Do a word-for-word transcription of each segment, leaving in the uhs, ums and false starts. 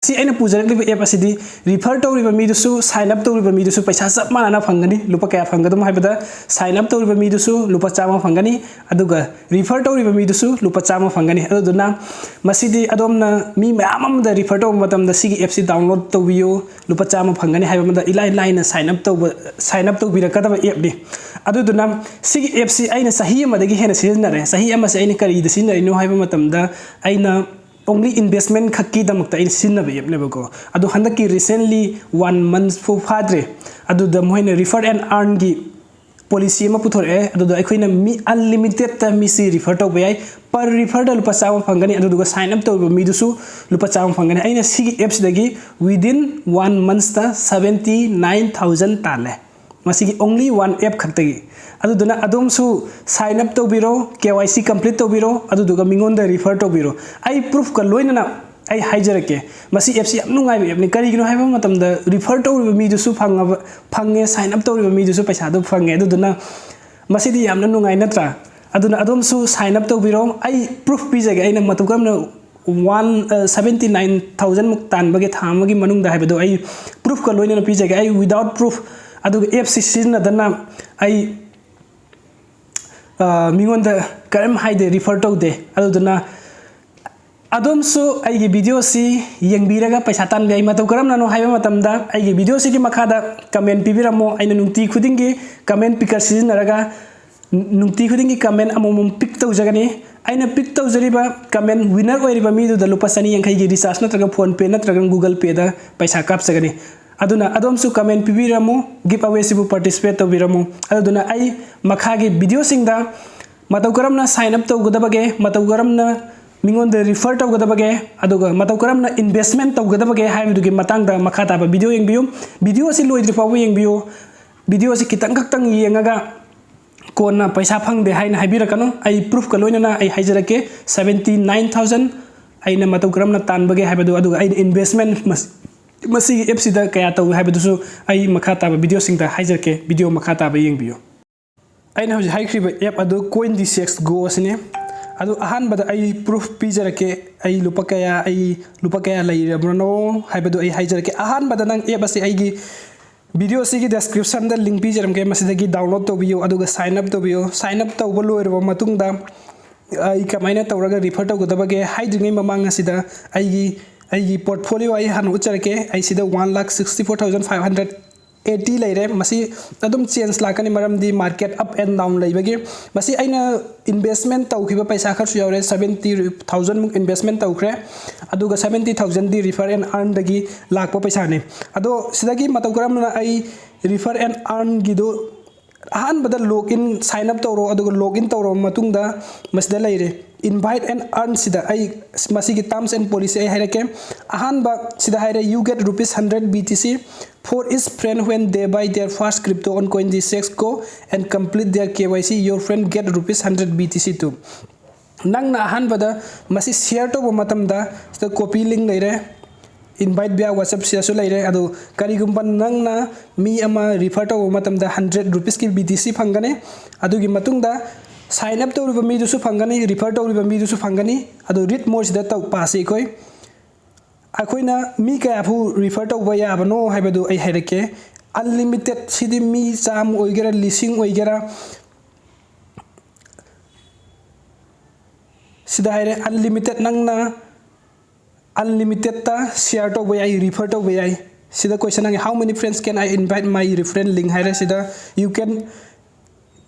ꯁꯤ ꯑꯩꯅ ꯄꯨꯖꯔꯛꯂꯤꯕ ꯑꯦꯞ ꯑꯁꯤꯗꯤ refer ꯇꯧꯔꯤꯕ ꯃꯤꯗꯨꯁꯨ, sign up ꯇꯧꯔꯤꯕ ꯃꯤꯗꯨꯁꯨ ꯄꯩꯁꯥ ꯆꯞ ꯃꯥꯟꯅꯅ ꯐꯪꯒꯅꯤ꯫ ꯂꯨꯄꯥ ꯀꯌꯥ ꯐꯪꯒꯗꯕꯅꯣ ꯍꯥꯏꯕꯗ, sign up ꯇꯧꯔꯤꯕ ꯃꯤꯗꯨꯁꯨ ꯂꯨꯄꯥ ꯆꯥꯝꯃ ꯐꯪꯒꯅꯤ, ꯑꯗꯨꯒ refer ꯇꯧꯔꯤꯕ ꯃꯤꯗꯨꯁꯨ ꯂꯨꯄꯥ ꯆꯥꯝꯃ ꯐꯪꯒꯅꯤ꯫ ꯑꯗꯨꯗꯨꯅ ꯃꯁꯤꯗꯤ ꯑꯗꯣꯝꯅ ꯃꯤ ꯃꯌꯥꯝ ꯑꯃꯗ refer ꯇꯧꯕ ꯃꯇꯝꯗ ꯁꯤꯒꯤ ꯑꯦꯞꯁꯤ download ꯇꯧꯕꯤꯌꯨ, ꯂꯨꯄꯥ ꯆꯥꯝꯃ ꯐꯪꯒꯅꯤ ꯍꯥꯏꯕ ꯑꯃꯗ ꯏꯂꯥꯏ ꯂꯥꯏꯅ sign up ꯇꯧꯕ, sign up ꯇꯧꯕꯤꯔꯛꯀꯗꯕ ꯑꯦꯞꯅꯤ꯫ ꯑꯗꯨꯗꯨꯅ ꯁꯤꯒꯤ ꯑꯦꯞꯁꯤ ꯑꯩꯅ ꯆꯍꯤ ꯑꯃꯗꯒꯤ ꯍꯦꯟꯅ ꯁꯤꯖꯤꯟꯅꯔꯦ꯫ ꯆꯍꯤ ꯑꯃꯁꯦ ꯑꯩꯅ ꯀꯔꯤꯗ ꯁꯤꯖꯤꯟꯅꯔꯤꯅꯣ ꯍꯥꯏꯕ ꯃꯇꯝꯗ, ꯑꯩꯅ only investment ꯈꯛꯀꯤꯗꯃꯛꯇ ꯑꯩꯅ ꯁꯤꯖꯤꯟꯅꯕ ꯑꯦꯞꯅꯦꯕꯀꯣ꯫ ꯑꯗꯣ ꯍꯟꯗꯛꯀꯤ recently one month ꯐꯥꯎ ꯐꯥꯗ꯭ꯔꯦ, ꯑꯗꯨꯗ ꯃꯣꯏꯅ refer and earn ꯒꯤ policy ꯑꯃ ꯄꯨꯊꯣꯔꯛꯑꯦ꯫ ꯑꯗꯨꯗ ꯑꯩꯈꯣꯏꯅ ꯃꯤ unlimited ꯇ ꯃꯤꯁꯤ refer ꯇꯧꯕ ꯌꯥꯏ꯫ Per refer ꯗ ꯂꯨꯄꯥ ꯆꯥꯝꯃ ꯐꯪꯒꯅꯤ, ꯑꯗꯨꯗꯨꯒ sign up ꯇꯧꯔꯤꯕ ꯃꯤꯗꯨꯁꯨ ꯂꯨꯄꯥ ꯆꯥꯝꯃ ꯐꯪꯒꯅꯤ꯫ ꯑꯩꯅ ꯁꯤꯒꯤ ꯑꯦꯞꯁꯤꯗꯒꯤ within one month ꯇ seventy nine thousand ꯇꯥꯜꯂꯦ꯫ ꯃꯁꯤꯒꯤ only one app ꯈꯛꯇꯒꯤ꯫ ꯑꯗꯨꯗꯨꯅ ꯑꯗꯣꯝꯁꯨ sign up ꯇꯧꯕꯤꯔꯣ, K Y C complete ꯇꯧꯕꯤꯔꯣ, ꯑꯗꯨꯗꯨꯒ ꯃꯤꯉꯣꯟꯗ refer ꯇꯧꯕꯤꯔꯣ꯫ ꯑꯩ proof ꯀ ꯂꯣꯏꯅꯅ ꯑꯩ ꯍꯥꯏꯖꯔꯛꯀꯦ꯫ ꯃꯁꯤ ꯑꯦꯞꯁꯤ ꯌꯥꯝ ꯅꯨꯡꯉꯥꯏꯕ ꯑꯦꯞꯅꯤ꯫ ꯀꯔꯤꯒꯤꯅꯣ ꯍꯥꯏꯕ ꯃꯇꯝꯗ, refer ꯇꯧꯔꯤꯕ ꯃꯤꯗꯨꯁꯨ ꯐꯪꯉꯕ, ꯐꯪꯉꯦ, sign up ꯇꯧꯔꯤꯕ ꯃꯤꯗꯨꯁꯨ ꯄꯩꯁꯥꯗꯨ ꯐꯪꯉꯦ꯫ ꯑꯗꯨꯗꯨꯅ ꯃꯁꯤꯗꯤ ꯌꯥꯝꯅ ꯅꯨꯡꯉꯥꯏ, ꯅꯠꯇ꯭ꯔꯥ? ꯑꯗꯨꯅ ꯑꯗꯣꯝꯁꯨ sign up ꯇꯧꯕꯤꯔꯣ꯫ ꯑꯩ proof ꯄꯤꯖꯒꯦ, ꯑꯩꯅ ꯃꯇꯧ ꯀꯔꯝꯅ one seventy nine thousand ꯃꯨꯛ ꯇꯥꯟꯕꯒꯦ ꯊꯥ ꯑꯃꯒꯤ ꯃꯅꯨꯡꯗ ꯍꯥꯏꯕꯗꯣ ꯑꯩ proof ꯀ ꯂꯣꯏꯅꯅ ꯄꯤꯖꯒꯦ꯫ ꯑꯩ without proof, ꯑꯗꯨꯒ ꯑꯦꯞꯁꯤ ꯁꯤꯖꯤꯟꯅꯗꯅ ꯑꯩ, ꯑ, ꯃꯤꯉꯣꯟꯗ ꯀꯔꯤꯝ ꯍꯥꯏꯗꯦ, refer ꯇꯧꯗꯦ꯫ ꯑꯗꯨꯗꯨꯅ ꯑꯗꯣꯝꯁꯨ ꯑꯩꯒꯤ video ꯁꯤ ꯌꯦꯡꯕꯤꯔꯒ ꯄꯩꯁꯥ ꯇꯥꯟꯕ ꯌꯥꯏ꯫ ꯃꯇꯧ ꯀꯔꯝꯅꯅꯣ ꯍꯥꯏꯕ ꯃꯇꯝꯗ, ꯑꯩꯒꯤ video ꯁꯤꯒꯤ ꯃꯈꯥꯗ comment ꯄꯤꯕꯤꯔꯝꯃꯣ꯫ ꯑꯩꯅ ꯅꯨꯡꯇꯤ ꯈꯨꯗꯤꯡꯒꯤ comment picker ꯁꯤꯖꯤꯟꯅꯔꯒ ꯅꯨꯡꯇꯤ ꯈꯨꯗꯤꯡꯒꯤ comment ꯑꯃꯃꯝ pick ꯇꯧꯖꯒꯅꯤ꯫ ꯑꯩꯅ pick ꯇꯧꯖꯔꯤꯕ comment winner ꯑꯣꯏꯔꯤꯕ ꯃꯤꯗꯨꯗ ꯂꯨꯄꯥ ꯆꯅꯤ ꯌꯥꯡꯈꯩꯒꯤ recharge ꯅꯠꯇ꯭ꯔꯒ PhonePe ꯅꯠꯇ꯭ꯔꯒ Google Pay ꯗ ꯄꯩꯁꯥ ꯀꯥꯞꯆꯒꯅꯤ꯫ ꯑꯗꯨꯅ ꯑꯗꯣꯝꯁꯨ comment ꯄꯤꯕꯤꯔꯝꯃꯨ, give away ꯁꯤꯕꯨ participate ꯇꯧꯕꯤꯔꯝꯃꯨ꯫ ꯑꯗꯨꯗꯨꯅ ꯑꯩ ꯃꯈꯥꯒꯤ video ꯁꯤꯡꯗ ꯃꯇꯧ ꯀꯔꯝꯅ sign up ꯇꯧꯒꯗꯕꯒꯦ, ꯃꯇꯧ ꯀꯔꯝꯅ ꯃꯤꯉꯣꯟꯗ refer ꯇꯧꯒꯗꯕꯒꯦ, ꯑꯗꯨꯒ ꯃꯇꯧ ꯀꯔꯝꯅ investment ꯇꯧꯒꯗꯕꯒꯦ ꯍꯥꯏꯕꯗꯨꯒꯤ ꯃꯇꯥꯡꯗ ꯃꯈꯥ ꯇꯥꯕ video ꯌꯦꯡꯕꯤꯌꯨ꯫ Video ꯑꯁꯤ ꯂꯣꯏꯗ꯭ꯔꯤ ꯐꯥꯎꯕ ꯌꯦꯡꯕꯤꯌꯨ꯫ Video ꯑꯁꯤ ꯈꯤꯇꯪ ꯈꯛꯇꯪ ꯌꯦꯡꯉꯒ ꯀꯣꯟꯅ ꯄꯩꯁꯥ ꯐꯪꯗꯦ ꯍꯥꯏꯅ ꯍꯥꯏꯕꯤꯔꯛꯀꯅꯨ꯫ ꯑꯩ proof ꯀ ꯂꯣꯏꯅꯅ ꯑꯩ ꯍꯥꯏꯖꯔꯛꯀꯦ, seventy nine thousand ꯑꯩꯅ ꯃꯇꯧ ꯀꯔꯝꯅ ꯇꯥꯟꯕꯒꯦ ꯍꯥꯏꯕꯗꯨ, ꯑꯗꯨꯒ ꯑꯩꯅ investment ꯃꯁ-, ꯃꯁꯤꯒꯤ ꯑꯦꯞꯁꯤꯗ ꯀꯌꯥ ꯇꯧꯏ ꯍꯥꯏꯕꯗꯨꯁꯨ ꯑꯩ ꯃꯈꯥ ꯇꯥꯕ video ꯁꯤꯡꯗ ꯍꯥꯏꯖꯔꯛꯀꯦ꯫ Video ꯃꯈꯥ ꯇꯥꯕ ꯌꯦꯡꯕꯤꯌꯨ꯫ ꯑꯩꯅ ꯍꯧꯖꯤꯛ ꯍꯥꯏꯈ꯭ꯔꯤꯕ app ꯑꯗꯨ CoinDCX Go ꯑꯁꯤꯅꯤ꯫ ꯑꯗꯨ ꯑꯍꯥꯟꯕꯗ ꯑꯩ ꯄ꯭ꯔꯨꯐ ꯄꯤꯖꯔꯛꯀꯦ꯫ ꯑꯩ ꯂꯨꯄꯥ ꯀꯌꯥ ꯑꯩ ꯂꯨꯄꯥ ꯀꯌꯥ ꯂꯩꯔꯕꯅꯣ ꯍꯥꯏꯕꯗꯨ ꯑꯩ ꯍꯥꯏꯖꯔꯛꯀꯦ꯫ ꯑꯍꯥꯟꯕꯗ ꯅꯪ ꯑꯦꯞ ꯑꯁꯤ ꯑꯩꯒꯤ ꯚꯤꯗꯤꯑꯣ ꯑꯁꯤꯒꯤ ꯗꯦꯁꯀ꯭ꯔꯤꯞꯁꯟꯗ ꯂꯤꯡ ꯄꯤꯖꯔꯝꯒꯦ, ꯃꯁꯤꯗꯒꯤ ꯗꯥꯎꯟꯂꯣꯗ ꯇꯧꯕꯤꯌꯨ꯫ ꯑꯗꯨꯒ ꯁꯥꯏꯟ ꯑꯞ ꯇꯧꯕꯤꯌꯨ꯫ ꯁꯥꯏꯟ ꯑꯞ ꯇꯧꯕ ꯂꯣꯏꯔꯕ ꯃꯇꯨꯡꯗ ꯑꯩ ꯀꯃꯥꯏꯅ ꯇꯧꯔꯒ ꯔꯤꯐꯔ ꯇꯧꯒꯗꯕꯒꯦ ꯍꯥꯏꯗ꯭ꯔꯤꯉꯩ ꯃꯃꯥꯡ ꯑꯁꯤꯗ ꯑꯩꯒꯤ ꯑꯩꯒꯤ ꯄꯣꯔꯠꯐꯣꯂꯤꯑꯣ ꯑꯩ ꯍꯥꯟꯅ ꯎꯠꯆꯔꯛꯀꯦ꯫ ꯑꯩ ꯁꯤꯗ one lakh sixty four thousand five hundred eighty ꯂꯩꯔꯦ꯫ ꯃꯁꯤ ꯑꯗꯨꯝ ꯆꯦꯟꯖ ꯂꯥꯛꯀꯅꯤ, ꯃꯔꯝꯗꯤ ꯃꯥꯔꯀꯦꯠ ꯑꯞ ꯑꯦꯟ ꯗꯥꯎꯟ ꯂꯩꯕꯒꯤ꯫ ꯃꯁꯤ ꯑꯩꯅ ꯏꯟꯚꯦꯁꯃꯦꯟ ꯇꯧꯈꯤꯕ ꯄꯩꯁꯥ ꯈꯔꯁꯨ ꯌꯥꯎꯔꯦ꯫ Seventy thousand ꯃꯨꯛ ꯏꯟꯚꯦꯁꯃꯦꯟ ꯇꯧꯈ꯭ꯔꯦ, ꯑꯗꯨꯒ seventy thousand ꯗꯤ ꯔꯤꯐꯔ ꯑꯦꯟ ꯑꯥꯔꯟꯗꯒꯤ ꯂꯥꯛꯄ ꯄꯩꯁꯥꯅꯤ꯫ ꯑꯗꯣ ꯁꯤꯗꯒꯤ ꯃꯇꯧ ꯀꯔꯝꯅ ꯑꯩ ꯔꯤꯐꯔ ꯑꯦꯟ ꯑꯥꯔꯟꯒꯤꯗꯨ ꯑꯍꯥꯟꯕꯗ ꯂꯣꯒ ꯏꯟ, ꯁꯥꯏꯟ ꯑꯞ ꯇꯧꯔꯣ꯫ ꯑꯗꯨꯒ ꯂꯣꯒ ꯏꯟ ꯇꯧꯔꯕ ꯃꯇꯨꯡꯗ ꯃꯁꯤꯗ ꯂꯩꯔꯦ ꯏꯟꯚꯥꯏꯠ ꯑꯦꯟ ꯑꯥꯔꯟ꯫ ꯁꯤꯗ ꯑꯩ ꯃꯁꯤꯒꯤ ꯇꯔꯝꯁ ꯑꯦꯟ ꯄꯣꯂꯤꯁꯤ ꯑꯩ ꯍꯥꯏꯔꯛꯀꯦ꯫ ꯑꯍꯥꯟꯕ ꯁꯤꯗ ꯍꯥꯏꯔꯦ, "You get rupees hundred B T C for each friend when they buy their first crypto on CoinDesk Go and complete their K Y C. Your friend get rupees hundred B T C too." ꯅꯪꯅ ꯑꯍꯥꯟꯕꯗ ꯃꯁꯤ ꯁꯤꯌꯔ ꯇꯧꯕ ꯃꯇꯝꯗ ꯁꯤꯗ copy link ꯂꯩꯔꯦ, invite via ꯋꯥꯆꯞ ꯁꯤꯗꯁꯨ ꯂꯩꯔꯦ꯫ ꯑꯗꯨ ꯀꯔꯤꯒꯨꯝꯕ ꯅꯪꯅ ꯃꯤ ꯑꯃ ꯔꯤꯐꯔ ꯇꯧꯕ ꯃꯇꯝꯗ ꯍꯟꯗ꯭ꯔꯦꯠ ꯔꯨꯄꯤꯁꯀꯤ ꯕꯤ ꯇꯤ ꯁꯤ ꯐꯪꯒꯅꯤ꯫ ꯑꯗꯨꯒꯤ ꯃꯇꯨꯡꯗ ꯁꯥꯏꯟ ꯑꯞ ꯇꯧꯔꯤꯕ ꯃꯤꯗꯨꯁꯨ ꯐꯪꯒꯅꯤ, ꯔꯤꯐꯔ ꯇꯧꯔꯤꯕ ꯃꯤꯗꯨꯁꯨ ꯐꯪꯒꯅꯤ꯫ ꯑꯗꯨ ꯔꯤꯗ ꯃꯣꯔꯁꯤꯗ ꯇꯧ ꯄꯥꯁꯤ ꯑꯩꯈꯣꯏ꯫ ꯑꯩꯈꯣꯏꯅ ꯃꯤ ꯀꯌꯥꯐꯥꯎ ꯔꯤꯐꯔ ꯇꯧꯕ ꯌꯥꯕꯅꯣ ꯍꯥꯏꯕꯗꯨ ꯑꯩ ꯍꯥꯏꯔꯛꯀꯦ꯫ ꯑꯟꯂꯤꯃꯤꯇꯦꯠ, ꯁꯤꯗꯤ ꯃꯤ ꯆꯥꯝꯃ ꯑꯣꯏꯒꯦꯔꯥ, ꯂꯤꯁꯤꯡ ꯑꯣꯏꯒꯦꯔꯥ, ꯁꯤꯗ ꯍꯥꯏꯔꯦ ꯑꯟꯂꯤꯃꯤꯇꯦꯠ, ꯅꯪꯅ ꯑꯟꯂꯤꯃꯤꯇꯦꯠꯇ ꯁꯤꯌꯔ ꯇꯧꯕ ꯌꯥꯏ, ꯔꯤꯐꯔ ꯇꯧꯕ ꯌꯥꯏ꯫ ꯁꯤꯗ ꯀꯣꯏꯁꯟ ꯍꯪꯉꯦ, "How many friends can I invite my referral link?" ꯍꯥꯏꯔꯦ꯫ ꯁꯤꯗ "You can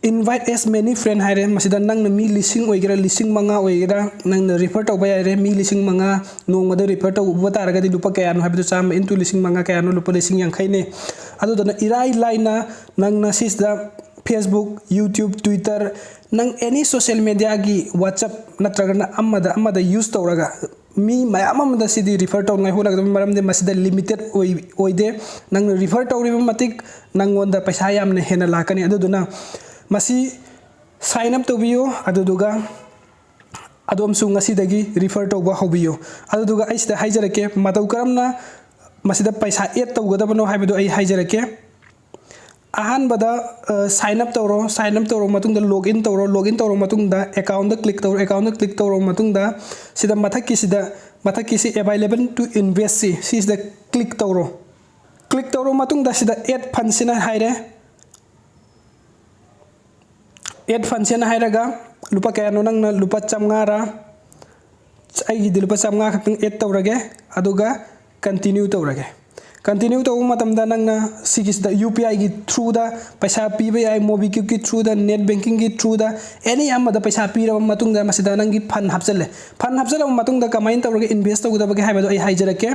invite as many friend" ꯍꯥꯏꯔꯦ꯫ ꯃꯁꯤꯗ ꯅꯪꯅ ꯃꯤ ꯂꯤꯁꯤꯡ ꯑꯣꯏꯒꯦꯔꯥ, ꯂꯤꯁꯤꯡ ꯃꯉꯥ ꯑꯣꯏꯒꯦꯔꯥ, ꯅꯪꯅ ꯔꯤꯐꯔ ꯇꯧꯕ ꯌꯥꯏꯔꯦ꯫ ꯃꯤ ꯂꯤꯁꯤꯡ ꯃꯉꯥ ꯅꯣꯡꯃꯗ ꯔꯤꯐꯔ ꯇꯧꯕ ꯇꯥꯔꯒꯗꯤ ꯂꯨꯄꯥ ꯀꯌꯥꯅꯣ ꯍꯥꯏꯕꯗꯨ, ꯆꯥꯝꯃ into ꯂꯤꯁꯤꯡ ꯃꯉꯥ ꯀꯌꯥꯅꯣ? ꯂꯨꯄꯥ ꯂꯤꯁꯤꯡ ꯌꯥꯡꯈꯩꯅꯦ꯫ ꯑꯗꯨꯗꯨꯅ ꯏꯔꯥꯏ ꯂꯥꯏꯅ ꯅꯪꯅ ꯁꯤꯁꯤꯗ Facebook, YouTube, Twitter, ꯅꯪ ꯑꯦꯅꯤ ꯁꯣꯁꯤꯌꯦꯜ ꯃꯦꯗꯤꯌꯥꯒꯤ, WhatsApp ꯅꯠꯇ꯭ꯔꯒꯅ ꯑꯃꯗ ꯑꯃꯗ ꯌꯨꯁ ꯇꯧꯔꯒ ꯃꯤ ꯃꯌꯥꯝ ꯑꯃꯗ ꯁꯤꯗꯤ ꯔꯤꯐꯔ ꯇꯧꯅꯉꯥꯏ ꯍꯣꯠꯅꯒꯗꯕꯅꯤ, ꯃꯔꯝꯗꯤ ꯃꯁꯤꯗ ꯂꯤꯃꯤꯇꯦꯠ ꯑꯣꯏ-, ꯑꯣꯏꯗꯦ꯫ ꯅꯪꯅ ꯔꯤꯐꯔ ꯇꯧꯔꯤꯕ ꯃꯇꯤꯛ ꯅꯪꯉꯣꯟꯗ ꯄꯩꯁꯥ ꯌꯥꯝꯅ ꯍꯦꯟꯅ ꯂꯥꯛꯀꯅꯤ꯫ ꯑꯗꯨꯗꯨꯅ ꯃꯁꯤ ꯁꯥꯏꯟ ꯑꯞ ꯇꯧꯕꯤꯌꯨ, ꯑꯗꯨꯗꯨꯒ ꯑꯗꯣꯝꯁꯨ ꯉꯁꯤꯗꯒꯤ ꯔꯤꯐꯔ ꯇꯧꯕ ꯍꯧꯕꯤꯌꯨ꯫ ꯑꯗꯨꯗꯨꯒ ꯑꯩ ꯁꯤꯗ ꯍꯥꯏꯖꯔꯛꯀꯦ, ꯃꯇꯧ ꯀꯔꯝꯅ ꯃꯁꯤꯗ ꯄꯩꯁꯥ ꯑꯦꯗ ꯇꯧꯒꯗꯕꯅꯣ ꯍꯥꯏꯕꯗꯨ ꯑꯩ ꯍꯥꯏꯖꯔꯛꯀꯦ꯫ ꯑꯍꯥꯟꯕꯗ ꯁꯥꯏꯟ ꯑꯞ ꯇꯧꯔꯣ꯫ ꯁꯥꯏꯟ ꯑꯞ ꯇꯧꯔꯕ ꯃꯇꯨꯡꯗ ꯂꯣꯒ ꯏꯟ ꯇꯧꯔꯣ꯫ ꯂꯣꯒ ꯏꯟ ꯇꯧꯔꯕ ꯃꯇꯨꯡꯗ ꯑꯦꯀꯥꯎꯟꯗ ꯀ꯭ꯂꯤꯛ ꯇꯧꯔꯣ꯫ ꯑꯦꯀꯥꯎꯟꯗ ꯀ꯭ꯂꯤꯛ ꯇꯧꯔꯕ ꯃꯇꯨꯡꯗ ꯁꯤꯗ ꯃꯊꯛꯀꯤꯁꯤꯗ, ꯃꯊꯛꯀꯤꯁꯤ available to invest ꯁꯤ, ꯁꯤꯁꯤꯗ ꯀ꯭ꯂꯤꯛ ꯇꯧꯔꯣ꯫ ꯀ꯭ꯂꯤꯛ ꯇꯧꯔꯕ ꯃꯇꯨꯡꯗ ꯁꯤꯗ ꯑꯦꯠ ꯐꯟꯁꯤꯅ ꯍꯥꯏꯔꯦ꯫ ꯑꯦꯠ ꯐꯟꯁꯤꯅ ꯍꯥꯏꯔꯒ ꯂꯨꯄꯥ ꯀꯌꯥꯅꯣ, ꯅꯪꯅ ꯂꯨꯄꯥ ꯆꯥꯝꯃꯉꯥꯔꯥ? ꯑꯩꯒꯤꯗꯤ ꯂꯨꯄꯥ ꯆꯥꯝꯃꯉꯥ ꯈꯛꯇꯪ ꯑꯦꯠ ꯇꯧꯔꯒꯦ, ꯑꯗꯨꯒ ꯀꯟꯇꯤꯅ꯭ꯌꯨ ꯇꯧꯔꯒꯦ꯫ ꯀꯟꯇꯤꯅ꯭ꯌꯨ ꯇꯧꯕ ꯃꯇꯝꯗ ꯅꯪꯅ ꯁꯤꯒꯤꯁꯤꯗ ꯌꯨ ꯄꯤ ꯑꯥꯏꯒꯤ ꯊ꯭ꯔꯨꯗ ꯄꯩꯁꯥ ꯄꯤꯕ ꯌꯥꯏ, ꯃꯣꯕꯤꯀ꯭ꯋꯤꯛꯀꯤ ꯊ꯭ꯔꯨꯗ, ꯅꯦꯠ ꯕꯦꯡꯀꯤꯡꯒꯤ ꯊ꯭ꯔꯨꯗ, ꯑꯦꯅꯤ ꯑꯃꯗ ꯄꯩꯁꯥ ꯄꯤꯔꯕ ꯃꯇꯨꯡꯗ ꯃꯁꯤꯗ ꯅꯪꯒꯤ ꯐꯟ ꯍꯥꯞꯆꯜꯂꯦ꯫ ꯐꯟ ꯍꯥꯞꯆꯜꯂꯕ ꯃꯇꯨꯡꯗ ꯀꯃꯥꯏꯅ ꯇꯧꯔꯒ ꯏꯟꯚꯦꯁ ꯇꯧꯒꯗꯕꯒꯦ ꯍꯥꯏꯕꯗꯣ ꯑꯩ ꯍꯥꯏꯖꯔꯛꯀꯦ꯫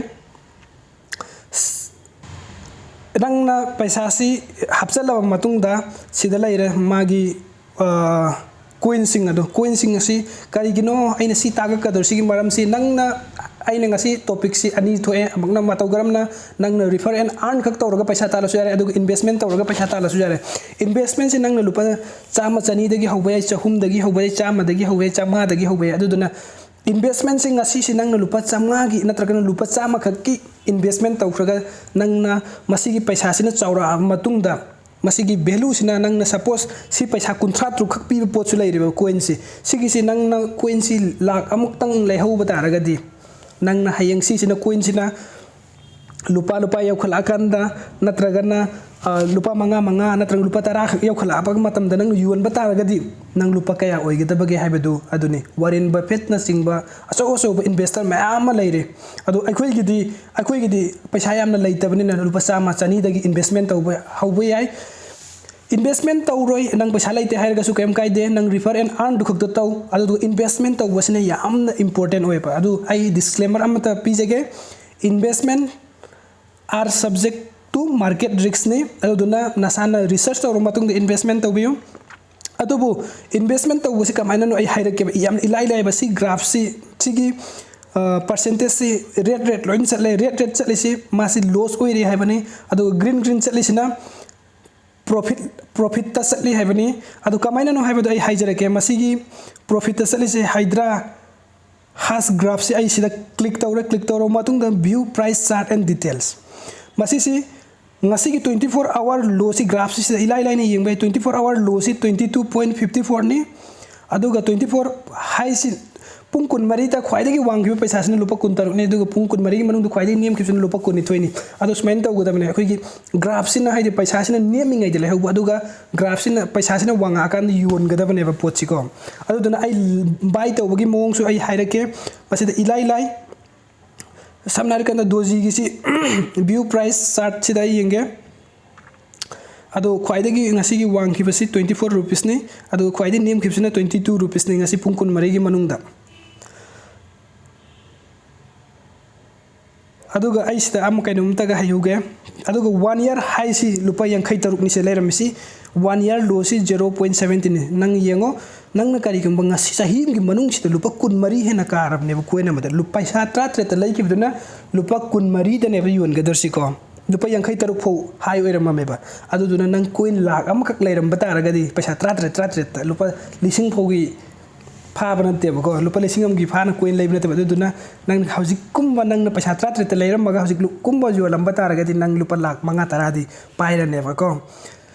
ꯅꯪꯅ ꯄꯩꯁꯥꯁꯤ ꯍꯥꯞꯆꯜꯂꯕ ꯃꯇꯨꯡꯗ ꯁꯤꯗ ꯂꯩꯔꯦ ꯃꯥꯒꯤ, ꯑ, ꯀꯣꯏꯟꯁꯤꯡ ꯑꯗꯣ꯫ ꯀꯣꯏꯟꯁꯤꯡ ꯑꯁꯤ ꯀꯔꯤꯒꯤꯅꯣ ꯑꯩꯅ ꯁꯤ ꯇꯥꯛꯂꯛꯀꯗꯧꯔꯤꯁꯤꯒꯤ ꯃꯔꯝꯁꯤ, ꯅꯪꯅ, ꯑꯩꯅ ꯉꯁꯤ ꯇꯣꯄꯤꯛꯁꯤ ꯑꯅꯤ ꯊꯣꯛꯑꯦ꯫ ꯑꯃꯨꯛꯅ ꯃꯇꯧ ꯀꯔꯝꯅ ꯅꯪꯅ ꯔꯤꯐꯔ ꯑꯦꯟ ꯑꯥꯔꯟ ꯈꯛ ꯇꯧꯔꯒ ꯄꯩꯁꯥ ꯇꯥꯜꯂꯁꯨ ꯌꯥꯔꯦ, ꯑꯗꯨꯒ ꯏꯟꯚꯦꯁꯃꯦꯟ ꯇꯧꯔꯒ ꯄꯩꯁꯥ ꯇꯥꯜꯂꯁꯨ ꯌꯥꯔꯦ꯫ ꯏꯟꯚꯦꯁꯃꯦꯟꯁꯤ ꯅꯪꯅ ꯂꯨꯄꯥ ꯆꯥꯝꯃ, ꯆꯅꯤꯗꯒꯤ ꯍꯧꯕ ꯌꯥꯏ, ꯆꯍꯨꯝꯗꯒꯤ ꯍꯧꯕ ꯌꯥꯏ, ꯆꯥꯝꯃꯗꯒꯤ ꯍꯧꯕ ꯌꯥꯏ, ꯆꯥꯝꯃꯉꯥꯗꯒꯤ ꯍꯧꯕ ꯌꯥꯏ꯫ ꯑꯗꯨꯗꯨꯅ ꯏꯟꯚꯦꯁꯃꯦꯟꯁꯤ ꯉꯁꯤꯁꯤ ꯅꯪꯅ ꯂꯨꯄꯥ ꯆꯥꯝꯃꯉꯥꯒꯤ ꯅꯠꯇ꯭ꯔꯒꯅ ꯂꯨꯄꯥ ꯆꯥꯝꯃꯈꯛꯀꯤ ꯏꯟꯚꯦꯁꯃꯦꯟ ꯇꯧꯈ꯭ꯔꯒ ꯅꯪꯅ ꯃꯁꯤꯒꯤ ꯄꯩꯁꯥꯁꯤꯅ ꯆꯥꯎꯔꯛꯑꯕ ꯃꯇꯨꯡꯗ, ꯃꯁꯤꯒꯤ ꯚꯦꯂꯨꯁꯤꯅ ꯅꯪꯅ, ꯁꯄꯣꯁ, ꯁꯤ ꯄꯩꯁꯥ ꯀꯨꯟꯊ꯭ꯔꯥ ꯇꯔꯨꯛ ꯈꯛ ꯄꯤꯕ ꯄꯣꯠꯁꯨ ꯂꯩꯔꯦꯕ, ꯀꯣꯏꯟꯁꯦ꯫ ꯁꯤꯒꯤꯁꯤ ꯅꯪꯅ ꯀꯣꯏꯟꯁꯤ ꯂꯥꯛ ꯑꯃꯨꯛꯇꯪ ꯂꯩꯍꯧꯕ ꯇꯥꯔꯒꯗꯤ, ꯅꯪꯅ ꯍꯌꯦꯡ ꯁꯤꯁꯤꯅ, ꯀꯣꯏꯟꯁꯤꯅ ꯂꯨꯄꯥ, ꯂꯨꯄꯥ ꯌꯧꯈꯠꯂꯛꯑꯀꯥꯟꯗ, ꯅꯠꯇ꯭ꯔꯒꯅ, ꯑ, ꯂꯨꯄꯥ ꯃꯉꯥ, ꯃꯉꯥ ꯅꯠꯇ꯭ꯔꯒ ꯂꯨꯄꯥ ꯇꯔꯥ ꯈꯛ ꯌꯧꯈꯠꯂꯛꯄ ꯃꯇꯝꯗ ꯅꯪꯅ ꯌꯣꯟꯕ ꯇꯥꯔꯒꯗꯤ, ꯅꯪ ꯂꯨꯄꯥ ꯀꯌꯥ ꯑꯣꯏꯒꯗꯕꯒꯦ ꯍꯥꯏꯕꯗꯨ ꯑꯗꯨꯅꯤ꯫ ꯋꯥꯔꯦꯟ ꯕꯐꯦꯠꯅꯆꯤꯡꯕ ꯑꯆꯧ ꯑꯆꯧꯕ ꯏꯟꯚꯦꯁꯇꯔ ꯃꯌꯥꯝ ꯑꯃ ꯂꯩꯔꯦ꯫ ꯑꯗꯣ ꯑꯩꯈꯣꯏꯒꯤꯗꯤ, ꯑꯩꯈꯣꯏꯒꯤꯗꯤ ꯄꯩꯁꯥ ꯌꯥꯝꯅ ꯂꯩꯇꯕꯅꯤꯅ ꯂꯨꯄꯥ ꯆꯥꯝꯃ, ꯆꯅꯤꯗꯒꯤ ꯏꯟꯚꯦꯁꯃꯦꯟ ꯇꯧꯕ ꯍꯧꯕ ꯌꯥꯏ꯫ ꯏꯟꯚꯦꯁꯃꯦꯟ ꯇꯧꯔꯣꯏ, ꯅꯪ ꯄꯩꯁꯥ ꯂꯩꯇꯦ ꯍꯥꯏꯔꯒꯁꯨ ꯀꯔꯤꯝ ꯀꯥꯏꯗꯦ, ꯅꯪ ꯔꯤꯐꯔ ꯑꯦꯟ ꯑꯥꯔꯟꯗꯨ ꯈꯛꯇ ꯇꯧ꯫ ꯑꯗꯨꯗꯨꯒ ꯏꯟꯚꯦꯁꯃꯦꯟ ꯇꯧꯕꯁꯤꯅ ꯌꯥꯝꯅ ꯏꯝꯄꯣꯔꯇꯦꯟ ꯑꯣꯏꯕ꯫ ꯑꯗꯨ ꯑꯩ ꯗꯤꯁꯀ꯭ꯂꯦꯃꯔ ꯑꯃꯇ ꯄꯤꯖꯒꯦ, investment are subject to market risk ꯅꯤ꯫ ꯑꯗꯨꯗꯨꯅ ꯅꯁꯥꯅ ꯔꯤꯁꯔꯁ ꯇꯧꯔꯕ ꯃꯇꯨꯡꯗ ꯏꯟꯚꯦꯁꯃꯦꯟ ꯇꯧꯕꯤꯌꯨ꯫ ꯑꯗꯨꯕꯨ ꯏꯟꯚꯦꯁꯃꯦꯟ ꯇꯧꯕꯁꯤ ꯀꯃꯥꯏꯅꯅꯣ ꯑꯩ ꯍꯥꯏꯔꯛꯀꯦꯕ꯫ ꯌꯥꯝ ꯏꯂꯥꯏ ꯂꯥꯏꯕ꯫ ꯁꯤ ꯒ꯭ꯔꯥꯐꯁꯤ, ꯁꯤꯒꯤ, ꯑ, ꯄꯥꯔꯁꯦꯟꯇꯦꯖꯁꯤ ꯔꯦꯠ, ꯔꯦꯠ ꯂꯣꯏꯅ ꯆꯠꯂꯦ꯫ ꯔꯦꯠ, ꯔꯦꯠ ꯆꯠꯂꯤꯁꯤ ꯃꯥꯁꯤ ꯂꯣꯁ ꯑꯣꯏꯔꯦ ꯍꯥꯏꯕꯅꯤ꯫ ꯑꯗꯨꯒ ꯒ꯭ꯔꯤꯟ, ꯒ꯭ꯔꯤꯟ ꯆꯠꯂꯤꯁꯤꯅ ꯄ꯭ꯔꯣꯐꯤꯠ, ꯄ꯭ꯔꯣꯐꯤꯠꯇ ꯆꯠꯂꯤ ꯍꯥꯏꯕꯅꯤ꯫ ꯑꯗꯨ ꯀꯃꯥꯏꯅꯅꯣ ꯍꯥꯏꯕꯗꯣ ꯑꯩ ꯍꯥꯏꯖꯔꯛꯀꯦ꯫ ꯃꯁꯤꯒꯤ ꯄ꯭ꯔꯣꯐꯤꯠꯇ ꯆꯠꯂꯤꯁꯦ ꯍꯥꯏꯗ꯭ꯔꯥ? ꯍꯥꯁ ꯒ꯭ꯔꯥꯐꯁꯤ ꯑꯩ ꯁꯤꯗ ꯀ꯭ꯂꯤꯛ ꯇꯧꯔꯦ꯫ ꯀ꯭ꯂꯤꯛ ꯇꯧꯔꯕ ꯃꯇꯨꯡꯗ view price chart and details꯫ ꯃꯁꯤꯁꯤ ꯉꯁꯤꯒꯤ twenty four hour low ꯁꯤ graph ꯁꯤꯗ ꯏꯂꯥꯏ ꯂꯥꯏꯅ ꯌꯦꯡꯕ ꯌꯥꯏ꯫ Twenty four hour low ꯁꯤ twenty two point fifty four ꯅꯤ, ꯑꯗꯨꯒ twenty four high ꯁꯤ ꯄꯨꯡ ꯀꯨꯟꯃꯔꯤꯗ ꯈ꯭ꯋꯥꯏꯗꯒꯤ ꯋꯥꯡꯈꯤꯕ ꯄꯩꯁꯥꯁꯤꯅ ꯂꯨꯄꯥ ꯀꯨꯟꯇꯔꯨꯛꯅꯤ, ꯑꯗꯨꯒ ꯄꯨꯡ ꯀꯨꯟꯃꯔꯤꯒꯤ ꯃꯅꯨꯡꯗ ꯈ꯭ꯋꯥꯏꯗꯒꯤ ꯅꯦꯝꯈꯤꯕꯁꯤꯅ ꯂꯨꯄꯥ ꯀꯨꯟꯅꯤꯊꯣꯏꯅꯤ꯫ ꯑꯗꯣ ꯁꯨꯃꯥꯏꯅ ꯇꯧꯒꯗꯕꯅꯦ, ꯑꯩꯈꯣꯏꯒꯤ graph ꯁꯤꯅ, ꯍꯥꯏꯗꯤ ꯄꯩꯁꯥꯁꯤꯅ ꯅꯦꯝꯃꯤꯉꯩꯗ ꯂꯩꯍꯧꯕ, ꯑꯗꯨꯒ graph ꯁꯤꯅ, ꯄꯩꯁꯥꯁꯤꯅ ꯋꯥꯡꯉꯛꯑꯀꯥꯟꯗ ꯌꯣꯟꯒꯗꯕꯅꯦꯕ ꯄꯣꯠꯁꯤꯀꯣ꯫ ꯑꯗꯨꯗꯨꯅ ꯑꯩ buy ꯇꯧꯕꯒꯤ ꯃꯑꯣꯡꯁꯨ ꯑꯩ ꯍꯥꯏꯔꯛꯀꯦ꯫ ꯃꯁꯤꯗ ꯏꯂꯥꯏ ꯂꯥꯏ, ꯁꯝꯅ ꯍꯥꯏꯔꯀꯥꯟꯗ ꯗꯣꯖꯤꯒꯤꯁꯤ view price chart ꯁꯤꯗ ꯑꯩ ꯌꯦꯡꯒꯦ꯫ ꯑꯗꯣ ꯈ꯭ꯋꯥꯏꯗꯒꯤ ꯉꯁꯤꯒꯤ ꯋꯥꯡꯈꯤꯕꯁꯤ twenty four rupees ꯅꯤ, ꯑꯗꯨꯒ ꯈ꯭ꯋꯥꯏꯗꯒꯤ ꯅꯦꯝꯈꯤꯕꯁꯤꯅ twenty two rupees ꯅꯤ ꯉꯁꯤ ꯄꯨꯡ ꯀꯨꯟꯃꯔꯤꯒꯤ ꯃꯅꯨꯡꯗ꯫ ꯑꯗꯨꯒ ꯑꯩ ꯁꯤꯗ ꯑꯃ ꯀꯩꯅꯣꯝꯇꯒ ꯍꯥꯏꯍꯧꯒꯦ꯫ ꯑꯗꯨꯒ one year high ꯁꯤ ꯂꯨꯄꯥ ꯌꯥꯡꯈꯩ ꯇꯔꯨꯛꯅꯤ ꯁꯤꯗ ꯂꯩꯔꯝꯃꯤꯁꯤ, one year low ꯁꯤ zero point seventy ꯅꯤ꯫ ꯅꯪ ꯌꯦꯡꯉꯣ, ꯅꯪꯅ ꯀꯔꯤꯒꯨꯝꯕ ꯉꯁꯤ ꯆꯍꯤ ꯑꯃꯒꯤ ꯃꯅꯨꯡꯁꯤꯗ ꯂꯨꯄꯥ ꯀꯨꯟꯃꯔꯤ ꯍꯦꯟꯅ ꯀꯥꯔꯕꯅꯦꯕ coin ꯑꯃꯗ꯫ ꯂꯨ-, ꯄꯩꯁꯥ ꯇꯔꯥꯇꯔꯦꯠꯇ ꯂꯩꯈꯤꯕꯗꯨꯅ ꯂꯨꯄꯥ ꯀꯨꯟꯃꯔꯤꯗꯅꯦꯕ ꯌꯣꯟꯒꯗꯧꯔꯤꯁꯤꯀꯣ꯫ ꯂꯨꯄꯥ ꯌꯥꯡꯈꯩ ꯇꯔꯨꯛ ꯐꯥꯎ high ꯑꯣꯏꯔꯝꯃꯝꯃꯦꯕ꯫ ꯑꯗꯨꯗꯨꯅ ꯅꯪ coin ꯂꯥꯈ ꯑꯃꯈꯛ ꯂꯩꯔꯝꯕ ꯇꯥꯔꯒꯗꯤ, ꯄꯩꯁꯥ ꯇꯔꯥꯇꯔꯦꯠ, ꯇꯔꯥꯇꯔꯦꯠꯇ ꯂꯨꯄꯥ ꯂꯤꯁꯤꯡ ꯐꯥꯎꯒꯤ ꯐꯥꯕ ꯅꯠꯇꯦꯕꯀꯣ, ꯂꯨꯄꯥ ꯂꯤꯁꯤꯡ ꯑꯃꯒꯤ ꯐꯥꯅ coin ꯂꯩꯕ ꯅꯠꯇꯦꯕ꯫ ꯑꯗꯨꯗꯨꯅ ꯅꯪ ꯍꯧꯖꯤꯛꯀꯨꯝꯕ ꯅꯪꯅ ꯄꯩꯁꯥ ꯇꯔꯥꯇꯔꯦꯠꯇ ꯂꯩꯔꯝꯃꯒ ꯍꯧꯖꯤꯛ ꯂꯨ-, ꯀꯨꯝꯕ ꯌꯣꯜꯂꯝꯕ ꯇꯥꯔꯒꯗꯤ ꯅꯪ ꯂꯨꯄꯥ ꯂꯥꯈ ꯃꯉꯥ ꯇꯔꯥꯗꯤ ꯄꯥꯏꯔꯅꯦꯕꯀꯣ꯫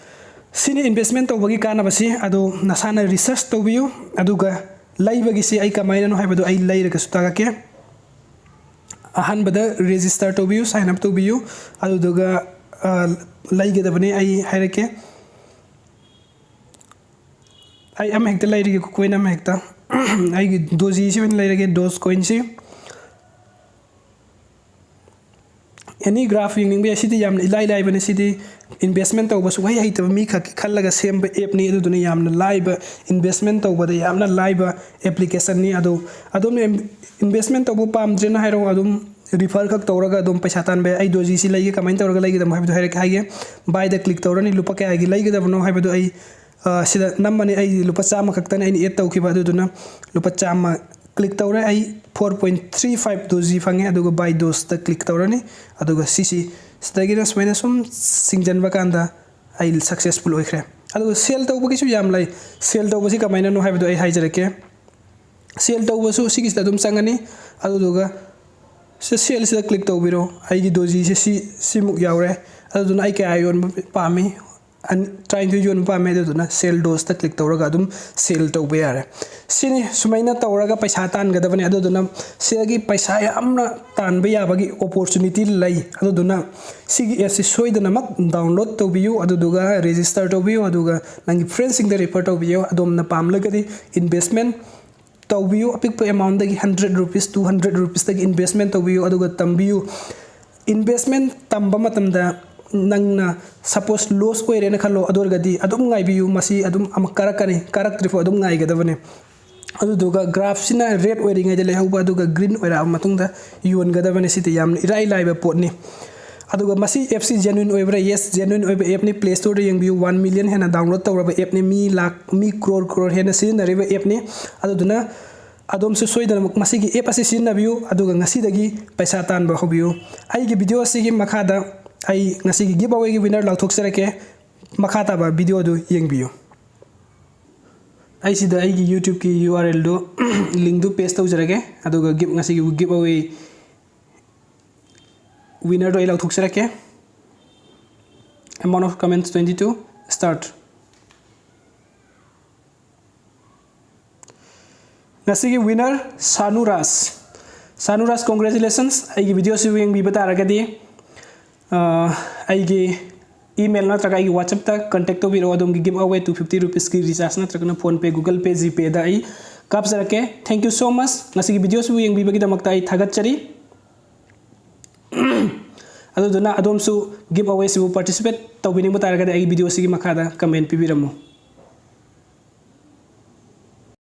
ꯁꯤꯅꯤ investment ꯇꯧꯕꯒꯤ ꯀꯥꯟꯅꯕꯁꯤ꯫ ꯑꯗꯣ ꯅꯁꯥꯅ research ꯇꯧꯕꯤꯌꯨ, ꯑꯗꯨꯒ ꯂꯩꯕꯒꯤꯁꯤ ꯑꯩ ꯀꯃꯥꯏꯅꯅꯣ ꯍꯥꯏꯕꯗꯣ ꯑꯩ ꯂꯩꯔꯒꯁꯨ ꯇꯥꯛꯂꯛꯀꯦ꯫ ꯑꯍꯥꯟꯕꯗ register ꯇꯧꯕꯤꯌꯨ, sign up ꯇꯧꯕꯤꯌꯨ꯫ ꯑꯗꯨꯗꯨꯒ, ꯑ, ꯂꯩꯒꯗꯕꯅꯤ, ꯑꯩ ꯍꯥꯏꯔꯛꯀꯦ꯫ ꯑꯩ ꯑꯃ ꯍꯦꯛꯇ ꯂꯩꯔꯒꯦ, coin ꯑꯃ ꯍꯦꯛꯇ꯫ ꯑꯩꯒꯤ ꯗꯣꯖꯤꯁꯤ ꯑꯣꯏꯅ ꯂꯩꯔꯒꯦ, ꯗꯣꯖ coin ꯁꯤ꯫ Any graph ꯌꯦꯡꯅꯤꯡꯕ ꯌꯥꯏ꯫ ꯁꯤꯗꯤ ꯌꯥꯝꯅ ꯏꯂꯥꯏ ꯂꯥꯏꯕꯅꯤ꯫ ꯁꯤꯗꯤ investment ꯇꯧꯕ ꯁꯨꯡꯍꯩ ꯍꯩꯇꯕ ꯃꯤ ꯈꯛꯀꯤ ꯈꯜꯂꯒ ꯁꯦꯝꯕ app ꯅꯤ꯫ ꯑꯗꯨꯗꯨꯅ ꯌꯥꯝꯅ ꯂꯥꯏꯕ, investment ꯇꯧꯕꯗ ꯌꯥꯝꯅ ꯂꯥꯏꯕ application ꯅꯤ꯫ ꯑꯗꯣ ꯑꯗꯣꯝꯅ investment ꯇꯧꯕ ꯄꯥꯝꯗ꯭ꯔꯦꯅ ꯍꯥꯏꯔꯣ, ꯑꯗꯨꯝ refer ꯈꯛ ꯇꯧꯔꯒ ꯑꯗꯨꯝ ꯄꯩꯁꯥ ꯇꯥꯟꯕ ꯌꯥꯏ꯫ ꯑꯩ ꯗꯣꯖꯤꯁꯤ ꯂꯩꯒꯦ, ꯀꯃꯥꯏꯅ ꯇꯧꯔꯒ ꯂꯩꯒꯗꯕꯅꯣ ꯍꯥꯏꯕꯗꯣ ꯍꯥꯏꯔꯛꯀꯦ꯫ Buy ꯗ click ꯇꯧꯔꯅꯤ꯫ ꯂꯨꯄꯥ ꯀꯌꯥꯒꯤ ꯂꯩꯒꯗꯕꯅꯣ ꯍꯥꯏꯕꯗꯣ ꯑꯩ, ꯑ, ꯁꯤꯗ ꯅꯝꯃꯅꯤ꯫ ꯑꯩ ꯂꯨꯄꯥ ꯆꯥꯝꯃ ꯈꯛꯇꯅꯤ ꯑꯩꯅ add ꯇꯧꯈꯤꯕ, ꯑꯗꯨꯗꯨꯅ ꯂꯨꯄꯥ ꯆꯥꯝꯃ click ꯇꯧꯔꯦ꯫ ꯑꯩ four point three five ꯗꯣꯖꯤ ꯐꯪꯉꯦ꯫ ꯑꯗꯨꯒ buy ꯗꯣꯖꯇ click ꯇꯧꯔꯅꯤ꯫ ꯑꯗꯨꯒ ꯁꯤꯁꯤ ꯁꯤꯗꯒꯤꯅ ꯁꯨꯃꯥꯏꯅ ꯁꯨꯝ ꯆꯤꯡꯁꯤꯟꯕ ꯀꯥꯟꯗ ꯑꯩ successful ꯑꯣꯏꯈ꯭ꯔꯦ꯫ ꯑꯗꯨꯒ sell ꯇꯧꯕꯒꯤꯁꯨ ꯌꯥꯝ ꯂꯩ꯫ Sell ꯇꯧꯕꯁꯤ ꯀꯃꯥꯏꯅꯅꯣ ꯍꯥꯏꯕꯗꯣ ꯑꯩ ꯍꯥꯏꯖꯔꯛꯀꯦ꯫ Sell ꯇꯧꯕꯁꯨ ꯁꯤꯒꯤꯁꯤꯗ ꯑꯗꯨꯝ ꯆꯪꯉꯅꯤ꯫ ꯑꯗꯨꯗꯨꯒ ꯁꯤ sell ꯁꯤꯗ click ꯇꯧꯕꯤꯔꯣ꯫ ꯑꯩꯒꯤ ꯗꯣꯖꯤꯁꯦ ꯁꯤ, ꯁꯤꯃꯨꯛ ꯌꯥꯎꯔꯦ꯫ ꯑꯗꯨꯗꯨꯅ ꯑꯩ ꯀꯌꯥ ꯌꯣꯟꯕ ꯄꯥꯝꯃꯤ? ꯑꯅꯤ, ꯇꯔꯥꯅꯤꯊꯣꯏ ꯌꯣꯟꯕ ꯄꯥꯝꯃꯦ꯫ ꯑꯗꯨꯗꯨꯅ sell those ꯇ click ꯇꯧꯔꯒ ꯑꯗꯨꯝ sell ꯇꯧꯕ ꯌꯥꯔꯦ꯫ ꯁꯤꯅꯤ, ꯁꯨꯃꯥꯏꯅ ꯇꯧꯔꯒ ꯄꯩꯁꯥ ꯇꯥꯟꯒꯗꯕꯅꯤ꯫ ꯑꯗꯨꯗꯨꯅ ꯁꯤꯗꯒꯤ ꯄꯩꯁꯥ ꯌꯥꯝꯅ ꯇꯥꯟꯕ ꯌꯥꯕꯒꯤ opportunity ꯂꯩ꯫ ꯑꯗꯨꯗꯨꯅ ꯁꯤꯒꯤ app ꯁꯤ ꯁꯣꯏꯗꯅꯃꯛ download ꯇꯧꯕꯤꯌꯨ, ꯑꯗꯨꯗꯨꯒ register ꯇꯧꯕꯤꯌꯨ, ꯑꯗꯨꯒ ꯅꯪꯒꯤ friend ꯁꯤꯡꯗ refer ꯇꯧꯕꯤꯌꯨ꯫ ꯑꯗꯣꯝꯅ ꯄꯥꯝꯂꯒꯗꯤ investment ꯇꯧꯕꯤꯌꯨ꯫ ꯑꯄꯤꯛꯄ amount ꯗꯒꯤ, hundred rupees, two hundred rupees ꯇꯒꯤ investment ꯇꯧꯕꯤꯌꯨ, ꯑꯗꯨꯒ ꯇꯝꯕꯤꯌꯨ꯫ Investment ꯇꯝꯕ ꯃꯇꯝꯗ ꯅꯪꯅ suppose loss ꯑꯣꯏꯔꯦꯅ ꯈꯜꯂꯣ, ꯑꯗꯨ ꯑꯣꯏꯔꯒꯗꯤ ꯑꯗꯨꯝ ꯉꯥꯏꯕꯤꯌꯨ, ꯃꯁꯤ ꯑꯗꯨꯝ ꯑꯃꯨꯛ ꯀꯥꯔꯛꯀꯅꯤ, ꯀꯥꯔꯛꯇ꯭ꯔꯤꯐꯥꯎ ꯑꯗꯨꯝ ꯉꯥꯏꯒꯗꯕꯅꯤ꯫ ꯑꯗꯨꯗꯨꯒ graph ꯁꯤꯅ red ꯑꯣꯏꯔꯤꯉꯩꯗ ꯂꯩꯍꯧꯕ, ꯑꯗꯨꯒ green ꯑꯣꯏꯔꯛꯑꯕ ꯃꯇꯨꯡꯗ ꯌꯣꯟꯒꯗꯕꯅꯤ꯫ ꯁꯤꯗꯤ ꯌꯥꯝꯅ ꯏꯔꯥꯏ ꯂꯥꯏꯕ ꯄꯣꯠꯅꯤ꯫ ꯑꯗꯨꯒ ꯃꯁꯤ app ꯁꯤ genuine ꯑꯣꯏꯕ꯭ꯔꯥ? Yes, genuine ꯑꯣꯏꯕ app ꯅꯤ꯫ Play Store ꯗ ꯌꯦꯡꯕꯤꯌꯨ, one million ꯍꯦꯟꯅ download ꯇꯧꯔꯕ app ꯅꯤ꯫ ꯃꯤ ꯂꯥꯛ, ꯃꯤ crore crore ꯍꯦꯟꯅ ꯁꯤꯖꯤꯟꯅꯔꯤꯕ app ꯅꯤ꯫ ꯑꯗꯨꯗꯨꯅ ꯑꯗꯣꯝꯁꯨ ꯁꯣꯏꯗꯅꯃꯛ ꯃꯁꯤꯒꯤ app ꯑꯁꯤ ꯁꯤꯖꯤꯟꯅꯕꯤꯌꯨ, ꯑꯗꯨꯒ ꯉꯁꯤꯗꯒꯤ ꯄꯩꯁꯥ ꯇꯥꯟꯕ ꯍꯧꯕꯤꯌꯨ꯫ ꯑꯩꯒꯤ video ꯑꯁꯤꯒꯤ ꯃꯈꯥꯗ ꯑꯩ ꯉꯁꯤꯒꯤ giveaway ꯒꯤ winner ꯂꯥꯎꯊꯣꯛꯆꯔꯛꯀꯦ꯫ ꯃꯈꯥ ꯇꯥꯕ video ꯗꯨ ꯌꯦꯡꯕꯤꯌꯨ꯫ ꯑꯩ ꯁꯤꯗ ꯑꯩꯒꯤ YouTube ꯀꯤ URL ꯗꯨ, link ꯗꯨ paste ꯇꯧꯖꯔꯒꯦ, ꯑꯗꯨꯒ give, ꯉꯁꯤꯒꯤ giveaway winner ꯗꯣ ꯑꯩ ꯂꯥꯎꯊꯣꯛꯆꯔꯛꯀꯦ꯫ Amount of comments twenty two, start꯫ ꯉꯁꯤꯒꯤ winner ꯁꯥꯅꯨꯔꯥꯖ꯫ ꯁꯥꯅꯨꯔꯥꯖ, congratulations꯫ ꯑꯩꯒꯤ video ꯁꯤꯕꯨ ꯌꯦꯡꯕꯤꯕ ꯇꯥꯔꯒꯗꯤ, ꯑ, ꯑꯩꯒꯤ email ꯅꯠꯇ꯭ꯔꯒ ꯑꯩꯒꯤ WhatsApp ꯇ contact ꯇꯧꯕꯤꯔꯛꯑꯣ꯫ ꯑꯗꯣꯝꯒꯤ giveaway two fifty rupees ꯀꯤ recharge ꯅꯠꯇ꯭ꯔꯒꯅ PhonePe, Google Pay, GPay ꯗ ꯑꯩ ꯀꯥꯞꯆꯔꯛꯀꯦ꯫ Thank you so much꯫ ꯉꯁꯤꯒꯤ video ꯁꯤꯕꯨ ꯌꯦꯡꯕꯤꯕꯒꯤꯗꯃꯛꯇ ꯑꯩ ꯊꯥꯒꯠꯆꯔꯤ꯫ ꯑꯗꯨꯗꯨꯅ ꯑꯗꯣꯝꯁꯨ giveaway ꯁꯤꯕꯨ participate ꯇꯧꯕꯤꯅꯤꯡꯕ ꯇꯥꯔꯒꯗꯤ ꯑꯩꯒꯤ video ꯁꯤꯒꯤ ꯃꯈꯥꯗ comment ꯄꯤꯕꯤꯔꯝꯃꯨ꯫